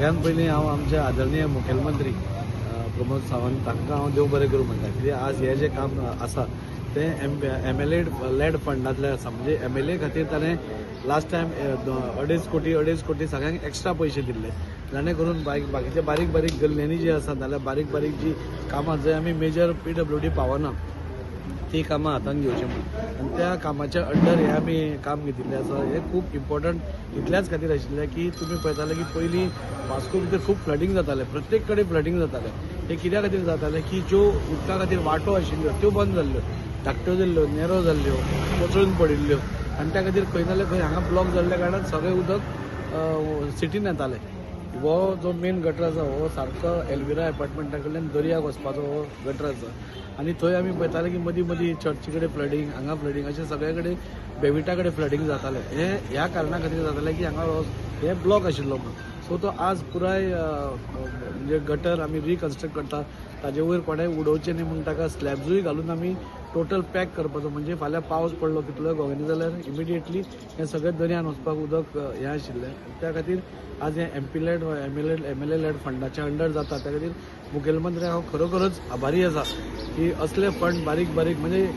सगळ्यात पयलीं हांव आमचे आदरणीय मुखेलमंत्री प्रमोद सावंत तांकां हांव देव बरें करूं म्हणटा. कित्याक आज हें जें काम आसा तें एम एल ए लॅड फंडांतलें आसा. म्हणजे एम एल ए खातीर ताणें लास्ट टायम 2.5 कोटी सगळ्यांक एक्स्ट्रा पयशे दिल्ले, जाणे करून बाकीचे बारीक बारीक गल्ल्यांनी जी आसा नाल्यार बारीक बारीक जी कामां जंय आमी मेजर पीडब्ल्यूडी पावना ती कामां हातान घेवची म्हूण. आनी त्या कामाच्या अंडर हें आमी काम घेतिल्लें आसा. हें खूब इम्पॉर्टंट इतल्याच खातीर आशिल्लें की तुमी पळयताले की पयलीं वास्को भितर खूब फ्लडींग जातालें, प्रत्येक कडेन फ्लडींग जातालें. हें कित्या खातीर जातालें की ज्यो उदका खातीर वाटो आशिल्ल्यो त्यो बंद जाल्ल्यो, धाकट्यो जाल्ल्यो, नेरो जाल्ल्यो, कोसळून पडिल्ल्यो आनी त्या खातीर खंय नाल्यार खंय हांगा ब्लॉक जाल्ल्या कारणान सगळें उदक सिटीन येतालें. हो जो मेन गटर आसा हो सारको एल्विरा एपार्टमेंटा कडल्यान दर्याक वचपाचो हो गटर आसा आनी थंय आमी पळयताले की मदीं मदीं चर्ची कडेन फ्लडींग, हांगा फ्लडींग, अशें सगळे कडेन बेविटा कडेन फ्लडींग जातालें. हें ह्या कारणा खातीर जातालें की हांगा हे ब्लॉक आशिल्लो म्हणून. सो तो आज पुराय म्हणजे गटर आमी रिकन्स्ट्रक्ट करता. ताजे वयर कोणें उडोवचें न्ही म्हूण ताका स्लॅब्सूय घालून आमी टोटल पॅक करपाचो. म्हणजे फाल्यां पावस पडलो कितलोय घोग्यांनी जाल्यार इमिडिएटली हें सगळें दर्यान वचपाक उदक हें आशिल्लें. त्या खातीर आज हें MP LAD, M L A LAD फंडाच्या अंडर जाता. त्या खातीर मुखेलमंत्री हांव खरोखरच आभारी आसा की असले फंड बारीक बारीक, म्हणजे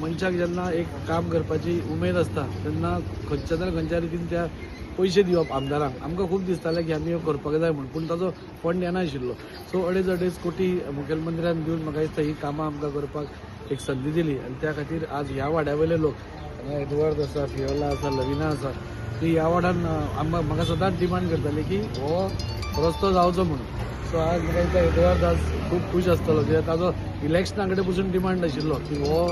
मनशाक जेन्ना एक काम करपाची उमेद आसता तेन्ना खंयच्या ना खंयच्या रितीन त्या पयशे दिवप आमदारांक. आमकां खूब दिसतालें की आमी करपाक जाय म्हूण, पूण ताजो फंड येनाशिल्लो. सो 2.5 2.5 कोटी मुखेलमंत्र्यान दिवन म्हाका दिसता ही कामां आमकां करपाक एक संदी दिली. आनी त्या खातीर आज ह्या वाड्या वयले लोक, हांगा एडवर्ड आसा, फियोला आसा, लविना आसा, ती ह्या वाड्यान आमकां म्हाका सदांच डिमांड करताली की हो रस्तो जावचो म्हणून. सो आज म्हाका दिसता एडवर्ड आज खूब खूश आसतलो, कित्याक ताजो इलेक्शना कडेन पसून डिमांड आशिल्लो की हो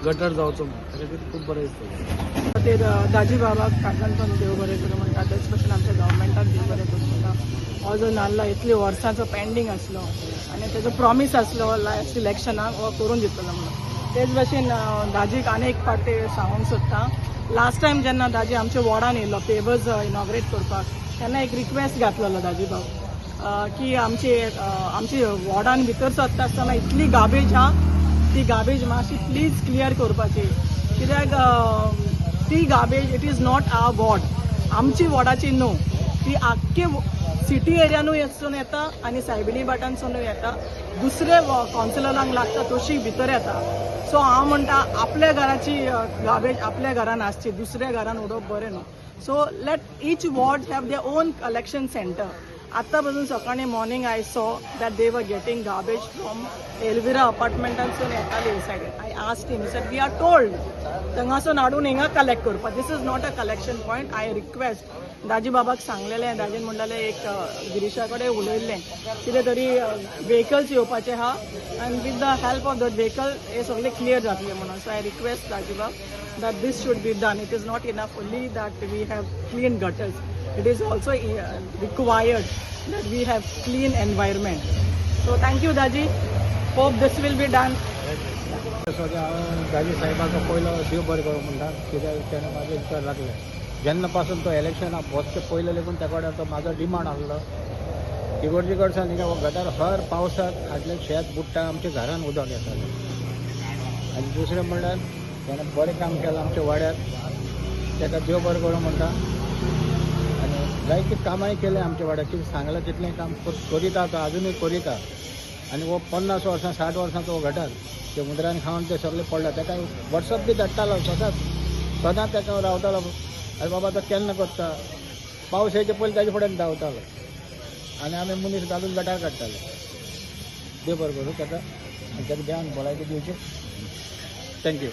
गटर जावचो म्हणून. त्या खातीर खूब बरें दिसता. खातीर दाजी बाबाक काकांतून देव बरें करूं म्हणटा. तेच भशेन आमच्या गव्हर्मेंटाक देव बरें करूं म्हणटा. हो जो नाल्ला इतली वर्सांचो पेंडींग आसलो आनी तेजो प्रॉमीस आसलो लास्ट इलेक्शनाक हो करून दितलो म्हणून. तेच भशेन दाजीक आनी एक फावटी सांगूंक सोदता, लास्ट टायम जेन्ना दाजी आमच्या वॉर्डान येयलो पेवर्स इनॉग्रेट करपाक तेन्ना एक रिक्वेस्ट घातलेलो दाजी बाब की आमचे वॉर्डान भितर सरता आसतना इतली गार्बेज आहा, ती गार्बेज मातशी प्लीज क्लियर करपाची, कित्याक ती garbage it is not our ward, आमची वॉर्डाची न्हू, ती आख्खे सिटी एरियानूय वचून येता आनी सायबिणी भाटांसूनय येता, दुसरे कावन्सिलरांक लागता तशी भितर येता. सो हांव म्हणटा आपल्या घराची गार्बेज आपल्या घरान आसची, दुसऱ्या घरान उडोवप बरें न्हू. So let each ward have their own collection center. आत्तां पासून सकाळीं morning I saw that they were getting garbage from Elvira अपार्टमेंटांसून येताली सायडीन. I asked him, sir, we are told थंगासून हाडून हिंगा कलेक्ट करपाक. This is not a collection point. I request दाजी बाबाक सांगलेलें, दाजीन म्हणलेलें एक गिरीशा कडेन उलयल्लें, कितें तरी व्हेकल्स येवपाचे आहा आनी with the help of the vehicle हे सगळें क्लियर जातलें म्हणून. सो I request दाजी बाब that this should be done. It is not enough only that we have clean gutters. It is also required that we have clean environment. So thank you, Daji. Hope this will be done. हांव दाजी साहेबाचो पयलो देव बरें करूं म्हणटा, कित्याक तेणें म्हाजें विचार लागले जेन्ना पासून तो इलेक्शनाक वचचे पयले लेगून त्या कडेन तो म्हाजो डिमांड आसलो. इगर्जे कडच्यान हिंगा हो गटार हर पावसाक आदलें शेत बुडटा, आमच्या घरान उदक येतालें. आनी दुसरें म्हणल्यार तेणें बरें काम केलां आमच्या वाड्यार, ताका देव बरें करूं म्हणटा. आनी जायतीं कामांय केल्या आमच्या वाड्यार, कितें सांगलां तितलें काम करीता तो, आजुनूय करीता. आनी हो 50 वर्सां 60 वर्सांचो हो गटार ते उंदरान खावन ते सगळे पडला. ताका वॉट्सअप बी धाडटालो, सदांच सदांच ताका रावतालो, आरे बाबा तो केन्ना करता, पावस येवचे पयलीं ताजे फुड्यान धांवतालो आनी आमी मनीस घालून गटार काडटाले. देव बरें करूं ताका आनी ताका देवान भलायकी दिवची. Thank you.